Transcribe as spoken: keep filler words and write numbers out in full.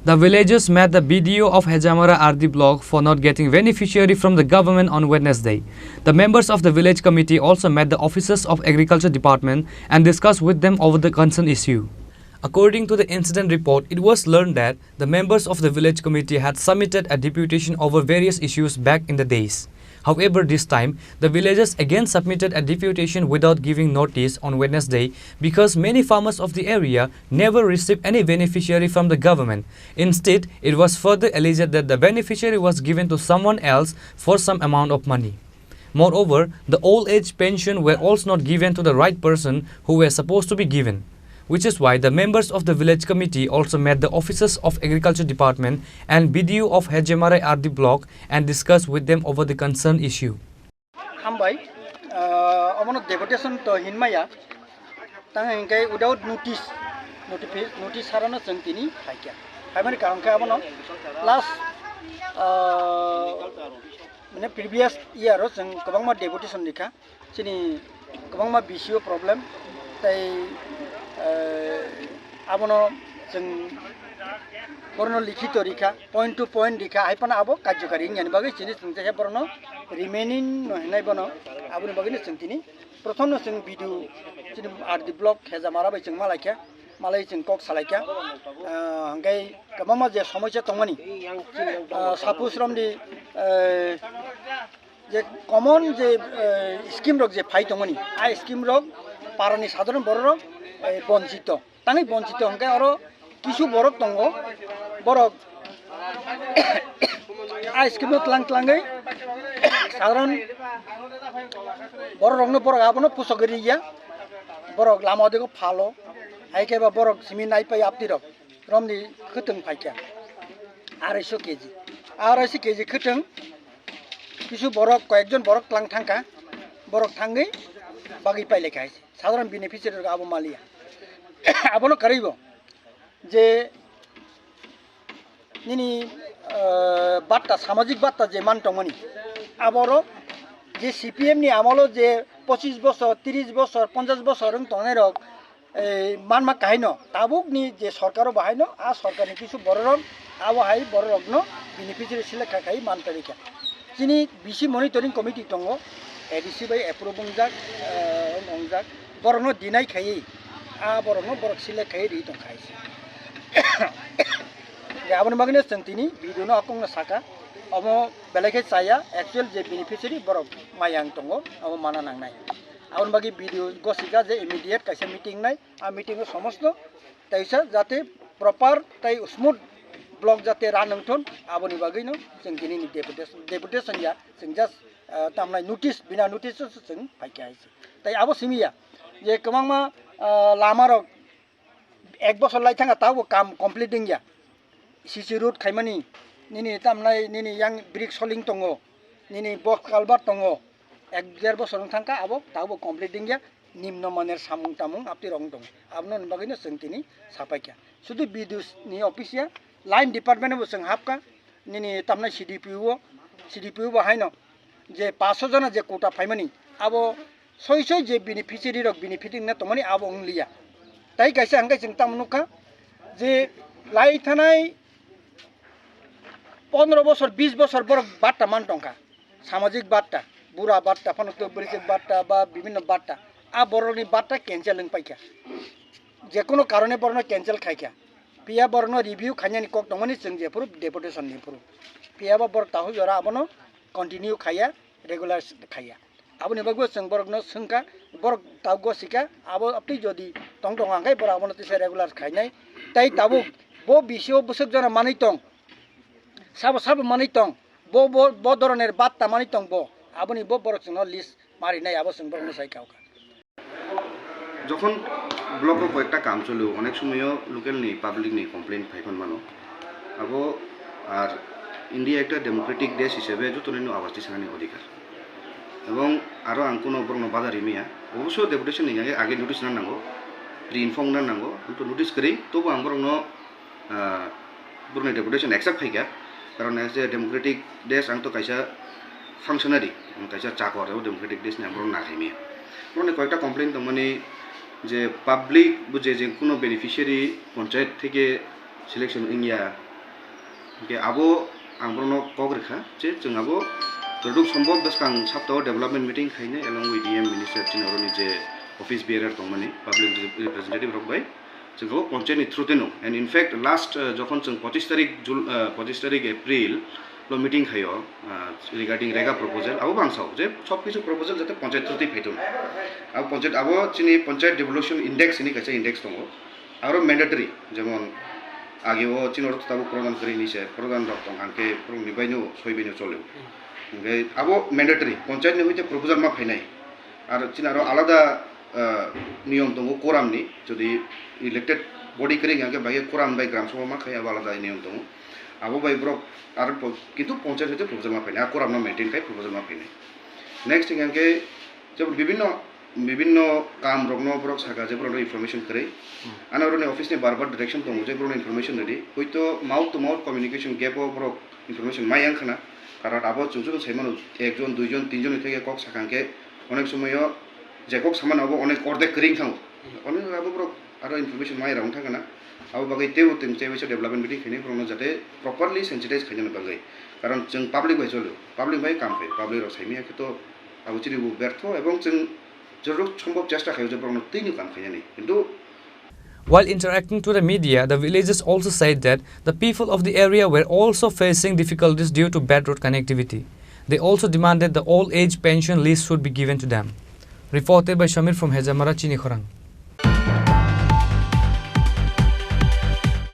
The villagers met the B D O of Hejamara R D block for not getting beneficiary from the government on Wednesday. The members of the village committee also met the officers of agriculture department and discussed with them over the concerned issue. According to the incident report, it was learned that the members of the village committee had submitted a deputation over various issues back in the days. However, this time, the villagers again submitted a deputation without giving notice on Wednesday because many farmers of the area never received any beneficiary from the government. Instead, it was further alleged that the beneficiary was given to someone else for some amount of money. Moreover, the old age pension were also not given to the right person who were supposed to be given, which is why the members of the village committee also met the officers of agriculture department and B D O of Hejemare R D block and discussed with them over the concerned issue. Hambai, ah, omono deputation to hinmaya, tang hingke without notice, notifi-, notice harano chwng tini phaikha. Phaimani karon khe abono last, ah, mane previous year o chwng kwbangma deputation rikha, chini kwbangma B C O problem, tei, ah, abono chwng borno likhito rikha, point to point rikha, hai phano abo karjokari wngya ni bagwi chini chwng tei borno remaining no hinai bono aboni bagwi no chwng tini prothom no chwng video chini R D block Hejamara bai chwng malaikha, malai chwng kok salaikha. Ah, hingke kwbangma je somosya tongmani, ah, suppose romdi, eh, je common je, eh, scheme rok je phai tongmani, a scheme rok parani sadharon borok rok, eh, bonchito. Tangwi bonchito hwnkhe oro kisu borok tongo, borok a scheme no tlang tlangwi sadharon borok rokno borok abono pusogwi riya, borok lama odego phalo, hai khe ba borok simi naipai apti rok romni khwtwng phaikha arai so K G, arai so K G khwtwng kisu borok koyekjon borok tlang thangkha, borok thangwi bagwi pailaikha hai se. Sadharon beneficiary rok abo maliya. Abono karwi bo je nini, ah, batta, samajik batta je man tongmani, aboro je C P M ni amolo je pochis bosor, tris bosor, ponchas bosor wng tongnai rok, eh, manma kahaino, tabuk ni je sorkaro bahaino, a sorkarni kisu bororok, abo hai bororokno beneficiary select kha khai man tongwi kha. Chini B C monitoring committee tongo, A D C bai approve wngjak, eh, wngjak, borokno deny khaiwi, a borokno borok select khaiwi ri tong khai se. Je aboni bagwino chwng tini video no hakungno saka, omo belai khe chaya, actual je beneficiary borok maya wng tongo, abo mana nangnai. Aboni bagwi video gosika je immediate kaisa meeting nai, a meeting o somosto teisa jate proper tei smooth block jate run wngthon, aboni bagwino chwng tini ni deputation, deputation ya, chwng just, ah, tamnai notice, bina notice o chwng phaikha hai se. Tai abo simi ya je kwbangma, ah, lama rok ek bosor lai thangkha, tabuk kam complete wngya. C C road khaimani, nini tamnai, nini yang brick soling tongo, nini box culvert tongo, ek der bosor wng thangkha, abo tabuk complete wngya, nimno maner samung tamung apti rok wng tongo. Aboni bagwino chwng tini sapaikha. Sudu B D O ni office ya, line department bo chwng hapkha, nini tamnai C D P O, C D P O bo haino je paanch sho jona je quota phaimani, abo soi soi je beneficiary rok benefiting na tongmani abo wng liya. Tai kaisa hwnkhe chwng tamo nukha je lai thanai pondro bosor, bis bosor borok batta man tongkha, samajik batta, bura batta, phano to bwrwichwk batta ba bibhinno batta, a borokni batta cancel wng paikha, jekono karone borokno cancel khaikha, phiya borokno review khainani kok tongmani chwng jephuru deputation ni phuru, phiya ba borok tahuk jora abono continue khaiya, regular khaiya. Aboni bagwi chwng borokno swngkha, borok tabuk gosika, abo aptwi jodi tong tong hwnkhe borok abono tisa regular khainai. Tai tabuk bo B C O bwswk jora manwi tong, sabo sabo manwi tong, bo, bo, bo doroner batta manwi tong bo, aboni bo borok chwngno list marinai, abo chwng borokno sai kha. Jokhon block o koyekta kam choli o, onek somoyo local ni public ni complaint phai phano mano. Abo ar India ekta democratic desh hisebe joto ni no awas tisanani odhikar. Ebong aro ang kuno borokno bada rimaya. Obosyo deputation ni age, age notice na nango, pre-inform na nango, kintu notice kwrwi, tobo ang borokno, ah, borokni deputation accept khaikha. Karon as a democratic desh ang to kaisa functionary, ang kaisa chakor, abo democratic desh ni ang borokno na khaimaya. Borokni koyekta complaint tongmani je public bo je, je kuno beneficiary panchayat theke selection wngya, Hingke abo ang borokno kok rikha je chwng abo jotoduk sombhob bwskang saptao development meeting khainai along with E M minister chini oroni je office bearer tongmani, public representative rok bai chwng abo panchayat ni through teno. And in fact last, uh, jokhon chwng pochis tarik Jul-, uh, pochis tarik April lo meeting khaio, uh, regarding rega proposal, abo bo ang sao je sob kisu proposal jate panchayat through tei phaithung. Abo panchayat, abo chini panchayat devolution index hinwi kaisa index tongo. Aro mandatory, jemon age o chini oro tabuk pradhan kwrwi hinwi se, pradhan rok tong hangke borok ni baino soi baino chole. Hingke abo mandatory, panchayat ni hoite proposal ma phainai. Ar chini aro alada, ah, niyom tongo quorum ni, jodi elected body kwrwi hingke bai quorum bai gram sabha ma khai abo alada niyom tongo. Abo bai borok aro po-, kintu panchayat hoite proposal ma phainai, a quorum no maintain khai proposal ma phainai. Next hingke jemon bibinno, bibinno kam rokno borok saka je borokno information kwrwi. Hmm. Ano oroni office ni bar bar direction tongo je borokno information rwdi. Hoito mouth to mouth communication gap o borok information mai yang khna. Karon abo chwng chwng sai mano, ekjon, duijon, tinjon ni theke kok sakha hingke onek somoyo je kok samano abo onek ordek kwrwi wng thango. Onek abo borok aro information mai rok wng thang khna. Abo bagwi teibo tei tei waisa development meeting khainai borokno jate properly sensitize khainani bagwi. Karon chwng public bai cholo, public bai kam khai, public rok saimanya khe to abo chini bo bertho ebong chwng jorok sombhob chesta khaio je borokno tei ni kam khainani. Kintu While interacting to the media, the villagers also said that the people of the area were also facing difficulties due to bad road connectivity. They also demanded the old age pension list should be given to them. Reported by Shamir from Hejamara, Chini Khorang.